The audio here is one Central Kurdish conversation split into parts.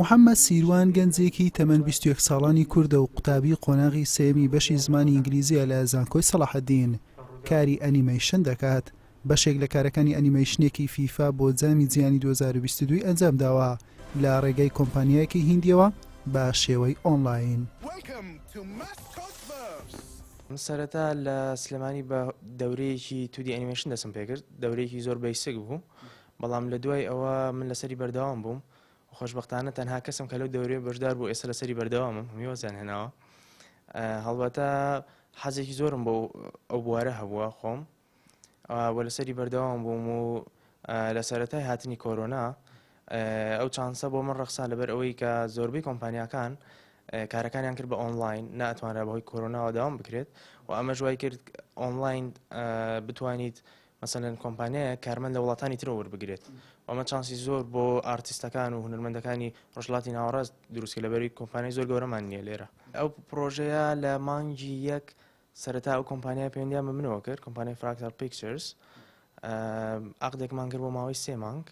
محەممەد سیروان گەنجێکی تەمەن 21 ساڵانی کوردە و قوتابی قۆناغی سێیەمی بەشی زمانی ئینگلیزییە لە زانکۆی سەڵاحەدین، کاری ئەنیمەیشن دەکات، بەشێک لە کارەکانی ئەنیمەیشنێکی فیفا بۆ جامی جیهانی 2022 ی ئەنجامداوە لە ڕێگەی کۆمپانیایەکی هیندییەوە بە شێوەی ئۆنلاین. من سەرەتا لە سلێمانی بە دەورەیەکی 2D animation دەستم پێکرد، دەورەیەکی زۆر basic بوو، بەڵام لە دوای ئەوە من لەسەری بەردەوام بووم و خۆشبەختانە تەنها کەسم کە لەو دەورەیە بەشدار بوو ئێستا لەسەری بەردەوامم هەمووی وەزیان هێناوە. هەڵبەتە حەزێکی زۆرم بۆ ئەو بوارە هەبووە خۆم و لەسەری بەردەوام بووم و لە سەرەتای هاتنی کۆرۆنا ئەو چانسە بۆ من ڕەخسا لەبەر ئەوەی کە زۆربەی کۆمپانیاکان کارەکانیان کرد بە ئۆنلاین ناتوانرا بەهۆی کۆرۆناوە داوام بکرێت و ئەمەش وای کرد ئۆنلاین بتوانیت مەسەلەن کۆمپانیایەک کارمەند لە وڵاتانی ترەوە وەربگرێت و ئەمە چانسی زۆر بۆ ئارتیستەکان و هونەرمەندەکانی ڕۆژهەڵاتی ناوەڕاست دروست کرد لەبەری کۆمپانیای زۆر گەورەمان نییە لێرە. ئەو پڕۆژەیە لە مانگی یەک سەرەتا ئەو کۆمپانیای پەیوەندیان بە منەوە کرد، کۆمپانیای فراکتال پیکچەرز، عەقدێکمان کرد بۆ ماوەی سێ مانگ.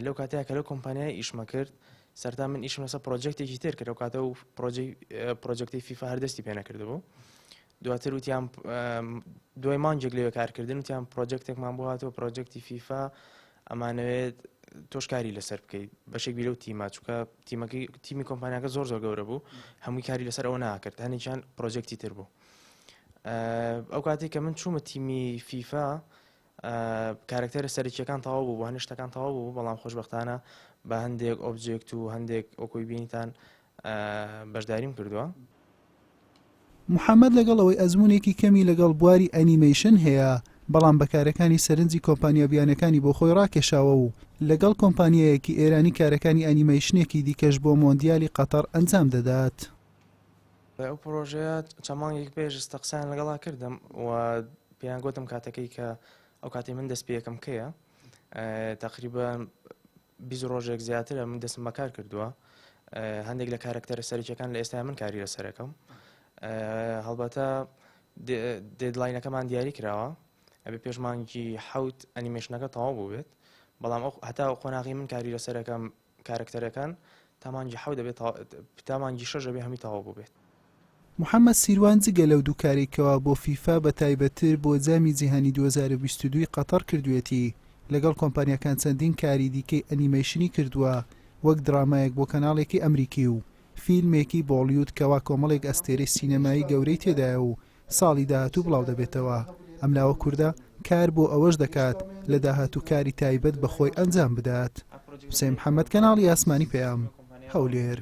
لەو کاتەیە کە لەو کۆمپانیای ئیشمە کرد سەرەتا من ئیشم لەسەر پرۆجێکتێکی تر کرد، ئەو کاتە و پرۆجێکتی فیفا هەر دەستی پێ نەکردبوو. دواتر وتیان دوای مانگێک لەوێ کارکردن وتیان پرۆجێکتێکمان بۆ هاتەوە پرۆجێکتی فیفا ئەمانەوێت تۆش کاری لەسەر بکەیت بەشێک بی لەو تیمە چونکە تیمەکەی تیمی کۆمپانیاکە زۆر زۆر گەورە بوو هەمووی کاری لەسەر ئەوە ناکرد هەنێکیان پرۆجێکتی تر بوو ئەو کاتێک کە من چوومە تیمی فیفا کارکتەرە سەرەکیەکان تەواو بوو بۆ هەندێک شتەکان تەواو بوو بەڵام خۆشببختانە بە هەندێک object و هەندێک ئۆکۆی بینیتان بەشداریم کردووە. محەمەد لەگەڵ ئەوەی ئەزموونێکی کەمی لەگەڵ بواری ئەنیمەیشن هەیە، بەڵام بە کارەکانی سەرنجی کۆمپانیا بیانەکانی بۆ خۆی ڕاکێشاوە و لەگەڵ کۆمپانیایەکی ئێرانی کارەکانی ئەنیمەیشنێکی دیکەش بۆ مۆندیالی قەتەڕ ئەنجام دەدات. ئەو پڕۆژەیە چەند مانگێک پێش ئێستا قسەیان لەگەڵا کردم و پێیان گوتم کاتەکەی کە ئەو کاتەی من دەست پێیەکەم کەیە تقریبا 20 ڕۆژێک زیاترە من دەستم بەکار کردووە هەندێک لە کارکتەرە سەرەکیەکان لە ئێستا من کاری لەسەرەکەم هەڵبەتە deadline ەکەمان دیاری کراوە ئەبێ پێش مانگی حوت ئەنیمێشنەکە تەواو بوو بێت بەڵام ئەو هەتا قۆناغی من کاری لەسەرەکەم کارەکتەرەکان تا مانگی حەوت دەبێت تا مانگی شەش دەبێت هەمووی تەواو بووبێت. محەمەد سیروان جگە لەو دوو کارەی کەوا بۆ فیفا بە تایبەتتر بۆ جامی جیهانی 2022 ی قەتەڕ کردوویەتی، لەگەڵ کۆمپانیاکان چەندین کاری دیکەی ئەنیمەیشنی کردووە وەک درامایەک بۆ کەناڵێکی ئەمریکی و فیلمێکی بۆڵیود کەوا کۆمەڵێک ئەستێرەی سینەمایی گەورەی تێدایە و ساڵی داهاتوو بڵاودەبێتەوە، ئەم لاوە کوردە کار بۆ ئەوەش دەکات لە داهاتوو کاری تایبەت بە خۆی ئەنجام بدات. حوسێن محەمەد، کەناڵی ئاسمانی پەیام، هەولێر.